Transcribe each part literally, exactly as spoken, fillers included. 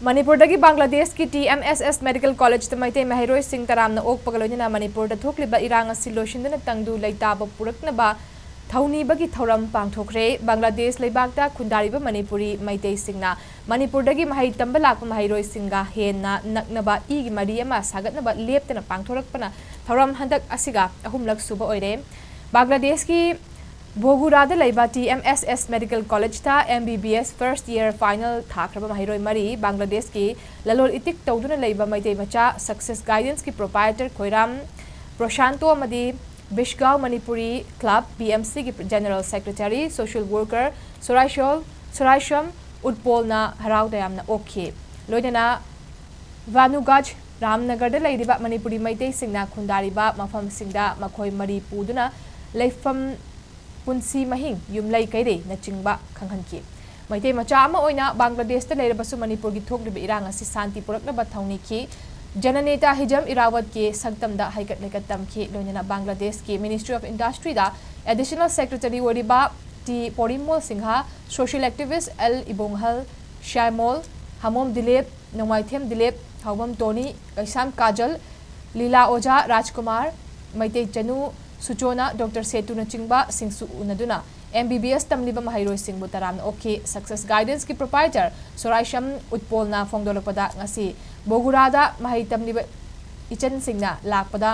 ꯃꯅꯤꯄꯨꯔꯗꯒꯤ ꯕꯪꯒ꯭ꯂꯥꯗꯦꯁꯀꯤ T M ꯑꯦꯁ ꯑꯦꯁ medical ꯀꯣꯂꯦꯖꯇ ꯃꯩꯇꯩ ꯃꯍꯩꯔꯣꯏꯁꯤꯡ ꯇꯔꯥꯝꯅ ꯑꯣꯛꯄꯒ ꯂꯣꯏꯅꯅ ꯃꯅꯤꯄꯨꯔꯗ ꯊꯣꯛꯂꯤꯕ ꯏꯔꯥꯡ ꯑꯁꯤ ꯂꯣꯏꯁꯤꯟꯗꯨꯅ ꯇꯪꯗꯨ ꯂꯩꯇꯥꯕ ꯄꯨꯔꯛꯅꯕ ꯊꯧꯅꯤꯕꯒꯤ ꯊꯧꯔꯝ ꯄꯥꯡꯊꯣꯛꯈ꯭ꯔꯦ꯫ ꯕꯪꯒ꯭ꯂꯥꯗꯦꯁ ꯂꯩꯕꯥꯛꯇ ꯈꯨꯟꯗꯥꯔꯤꯕ ꯃꯅꯤꯄꯨꯔꯤ ꯃꯩꯇꯩꯁꯤꯡꯅ ꯃꯅꯤꯄꯨꯔꯗꯒꯤ ꯃꯍꯩ ꯇꯝꯕ ꯂꯥꯛꯄ ꯃꯍꯩꯔꯣꯏꯁꯤꯡꯒ ꯍꯦꯟꯅ ꯅꯛꯅꯕ ꯏꯒꯤ ꯃꯔꯤ ꯑꯃ ꯁꯥꯒꯠꯅꯕ ꯂꯦꯞꯇꯅ ꯄꯥꯡꯊꯣꯔꯛꯄꯅ ꯊꯧꯔꯝ ꯍꯟꯗꯛ ꯑꯁꯤꯒ ꯑꯍꯨꯝꯂꯛ ꯁꯨꯕ ꯑꯣꯏꯔꯦ꯫ ꯕꯪꯒ꯭ꯂꯥꯗꯦꯁꯀꯤ ꯕꯣꯒꯨꯔꯥꯗ ꯂꯩꯕ ꯇꯤ ꯑꯦꯝ ꯑꯦꯁ ꯑꯦꯁ ꯃꯦꯗꯤꯀꯦꯜ ꯀꯣꯂꯦꯖꯇ ꯑꯦꯝ ꯕꯤ ꯕꯤ ꯑꯦꯁ ꯐꯥꯔꯁꯠ ꯏꯌꯥꯔ ꯐꯥꯏꯅꯦꯜ ꯊꯥꯈ꯭ꯔꯕ ꯃꯍꯩꯔꯣꯏ ꯃꯔꯤ ꯕꯪꯒ꯭ꯂꯥꯗꯦꯁꯀꯤ ꯂꯂꯣꯟ ꯏꯇꯤꯛ ꯇꯧꯗꯨꯅ ꯂꯩꯕ ꯃꯩꯇꯩ ꯃꯆꯥ ꯁꯛꯁꯦꯁ ꯒꯥꯏꯗꯦꯟꯁꯀꯤ ꯄ꯭ꯔꯣꯄꯥꯏꯇꯔ ꯈꯣꯏꯔꯥꯝ ꯄ꯭ꯔꯣꯁꯥꯟꯇꯣ ꯑꯃꯗꯤ ꯕꯤꯁꯒꯥꯎ ꯃꯅꯤꯄꯨꯔꯤ ꯀ꯭ꯂꯕ, ꯕꯤ ꯑꯦꯝ ꯁꯤꯒꯤ ꯖꯦꯅꯔꯦꯜ ꯁꯦꯀ꯭ꯔꯦꯇꯔꯤ, ꯁꯣꯁꯤꯌꯦꯜ ꯋꯥꯔꯀꯔ ꯁꯣꯔꯥꯏꯁꯣꯜ, ꯁꯣꯔꯥꯏꯁꯝ ꯎꯠꯄꯣꯜꯅ ꯍꯔꯥꯎ ꯇꯌꯥꯝꯅ ꯑꯣꯛꯈꯤ꯫ ꯂꯣꯏꯅꯅ ꯚꯥꯅꯨꯒꯥꯖ ꯔꯥꯝꯅꯒꯔꯗ ꯂꯩꯔꯤꯕ ꯃꯅꯤꯄꯨꯔꯤ ꯃꯩꯇꯩꯁꯤꯡꯅ ꯈꯨꯟꯗꯥꯔꯤꯕ ꯃꯐꯝꯁꯤꯡꯗ ꯃꯈꯣꯏ ꯃꯔꯤ ꯄꯨꯗꯨꯅ ꯂꯩꯐꯝ, ꯄꯨꯟꯁꯤ ꯃꯍꯤꯡ, ꯌꯨꯝꯂꯩ ꯀꯩꯔꯩꯅꯆꯤꯡꯕ ꯈꯪꯍꯟꯈꯤ꯫ ꯃꯩꯇꯩ ꯃꯆꯥ ꯑꯃ ꯑꯣꯏꯅ ꯕꯪꯒ꯭ꯂꯥꯗꯦꯁꯇ ꯂꯩꯔꯕꯁꯨ ꯃꯅꯤꯄꯨꯔꯒꯤ ꯊꯣꯛꯂꯤꯕ ꯏꯔꯥꯡ ꯑꯁꯤ ꯁꯥꯟꯇꯤ ꯄꯨꯔꯛꯅꯕ ꯊꯧꯅꯤꯈꯤ꯫ ꯖꯅꯅꯦꯇꯥ ꯍꯤꯖꯝ ꯏꯔꯥꯋꯠꯀꯤ ꯁꯛꯇꯝꯗ ꯍꯩꯀꯠ ꯂꯩꯀꯠ ꯇꯝꯈꯤ꯫ ꯂꯣꯏꯅꯅ ꯕꯪꯒ꯭ꯂꯥꯗꯦꯁꯀꯤ ꯃꯤꯅꯤꯁꯇ꯭ꯔꯤ ꯑꯣꯐ ꯏꯟꯗꯁꯇ꯭ꯔꯤꯗ ꯑꯦꯗꯤꯁꯅꯦꯜ ꯁꯦꯀ꯭ꯔꯦꯇꯔꯤ ꯑꯣꯏꯔꯤꯕ T Parimal Singh, social activist L Ibonghal Shyamol, Hamom Dilip, Nongmaithem Dilip, Haobam Tony, Keisham Kajal, Lila ꯑꯣꯖꯥ ꯔꯥꯖꯀꯨꯃꯥꯔ, ꯃꯩꯇꯩ ꯆꯅꯨ ꯁꯨꯆꯣꯅ, ꯗꯣꯛꯇꯔ ꯁꯦꯇꯨꯅꯆꯤꯡꯕꯁꯤꯡꯁꯨ ꯎꯅꯗꯨꯅ ꯑꯦꯝ ꯕꯤ ꯕꯤ ꯑꯦꯁ ꯇꯝꯂꯤꯕ ꯃꯍꯩꯔꯣꯏꯁꯤꯡꯕꯨ ꯇꯔꯥꯝꯅ ꯑꯣꯛꯈꯤ꯫ ꯁꯛꯁꯦꯁ ꯒꯥꯏꯗꯦꯟꯁꯀꯤ ꯄ꯭ꯔꯣꯄꯥꯏꯇꯔ ꯁꯣꯔꯥꯏꯁꯝ ꯎꯠꯄꯣꯜꯅ ꯐꯣꯡꯗꯣꯔꯛꯄꯗ, ꯉꯁꯤ ꯕꯣꯒꯨꯔꯥꯗ ꯃꯍꯩ ꯇꯝꯂꯤꯕ ꯏꯆꯟꯁꯤꯡꯅ ꯂꯥꯛꯄꯗ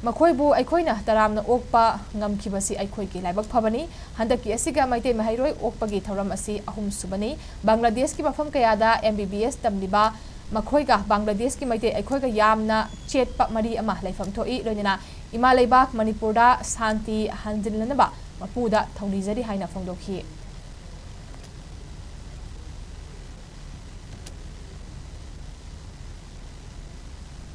ꯃꯈꯣꯏꯕꯨ ꯑꯩꯈꯣꯏꯅ ꯇꯔꯥꯝꯅ ꯑꯣꯛꯄ ꯉꯝꯈꯤꯕꯁꯤ ꯑꯩꯈꯣꯏꯒꯤ ꯂꯥꯏꯕꯛ ꯐꯕꯅꯤ꯫ ꯍꯟꯗꯛꯀꯤ ꯑꯁꯤꯒ ꯃꯩꯇꯩ ꯃꯍꯩꯔꯣꯏ ꯑꯣꯛꯄꯒꯤ ꯊꯧꯔꯝ ꯑꯁꯤ ꯑꯍꯨꯝꯁꯨꯕꯅꯤ꯫ ꯕꯪꯒ꯭ꯂꯥꯗꯦꯁꯀꯤ ꯃꯐꯝ ꯀꯌꯥꯗ ꯑꯦꯝ ꯕꯤ ꯕꯤ ꯑꯦꯁ ꯇꯝꯂꯤꯕ ꯃꯈꯣꯏꯒ ꯕꯪꯒ꯭ꯂꯥꯗꯦꯁꯀꯤ ꯃꯩꯇꯩ ꯑꯩꯈꯣꯏꯒ ꯌꯥꯝꯅ ꯆꯦꯠꯄ ꯃꯔꯤ ꯑꯃ ꯂꯩꯐꯝ ꯊꯣꯛꯏ꯫ ꯂꯣꯏꯅꯅ ꯏꯃꯥ ꯂꯩꯕꯥꯛ ꯃꯅꯤꯄꯨꯔꯗ ꯁꯥꯟꯇꯤ ꯍꯟꯖꯤꯟꯅꯅꯕ ꯃꯄꯨꯗ ꯊꯧꯅꯤꯖꯔꯤ ꯍꯥꯏꯅ ꯐꯣꯡꯗꯣꯛꯈꯤ꯫